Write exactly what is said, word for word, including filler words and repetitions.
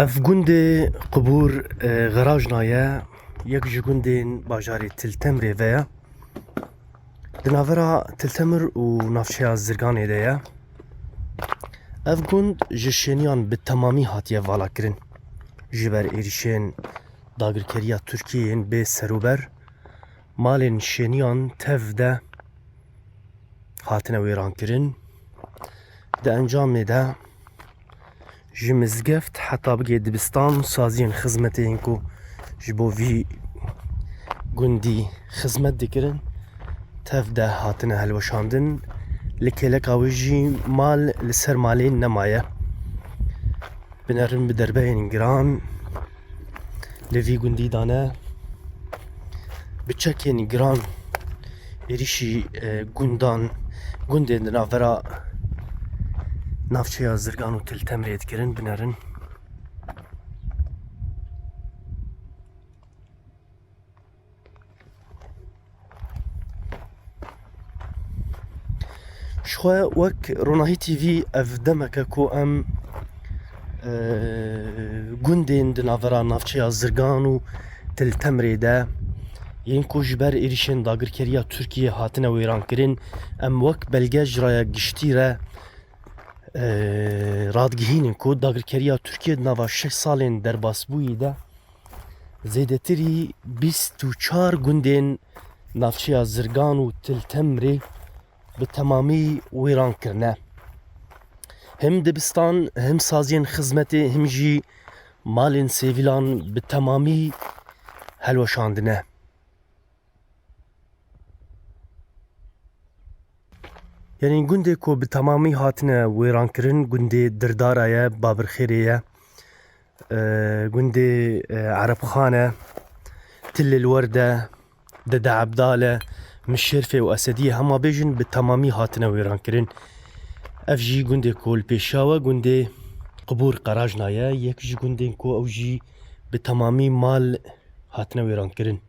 Ev gundê Qubûr, e, Xerajna ye, yek ji gundên bajarê Til Temrê ve ye. Di navbera Til Temir û navçeya Zirganê de ye. Ev gund ji şêniyan bi temamî hatiye valakirin. Ji ber êrîşên dagirkeriya Tirkiyê yên bê serûber, malên şêniyan tev de hatine wêrankirin. Di encamê de ji mizgeft heta bigê dibistan, saziyên xizmetê yên ku ji bo vî gundî xizmet dikirin, tev de hatine helweşandin. Li kêleka wê jî mal li ser malê nemaye. Binerin bi derbeyên giran li vî gundî dane. Bi çekên giran êrîşî, e, gundan, gundên di navbera navçeya Zirgan û Til Temrê dikirin, binerin. Ji xwe wek Ronahî T V ev demeke ku em, e, gundên di navbera navçeya Zirgan û Til Temrê de yên ku ji ber êrîşên dagirkeriya Tirkiyê hatine wêrankirin, em wek belge ji raya giştî re, e, radigihînin ku dagirkeriya Tirkiyê di nava şeş salên derbasbûyî de zêdetirî bîst û çar gundên navçeya Zirgan û Til Temrê bi temamî wêran kirine. Him dibistan, him saziyên xizmetê, him jî malên sivîlan bi temamî helweşandine. Yanî gundê ku bi temamî hatine wêrankirin, gundê Dirdara ye, Babirxêrê ye, e, gundê, e, Erebxan e, Til Werde, Dede Ebdal e, Mişêrfê û Esediyê hema bêjin bi temamî hatine wêrankirin. Ev jî gundê ku li pêşiya we, gundê Qibûr Qerajna ye, yek ji gundên ku ew jî bi temamî mal hatine wêrankirin.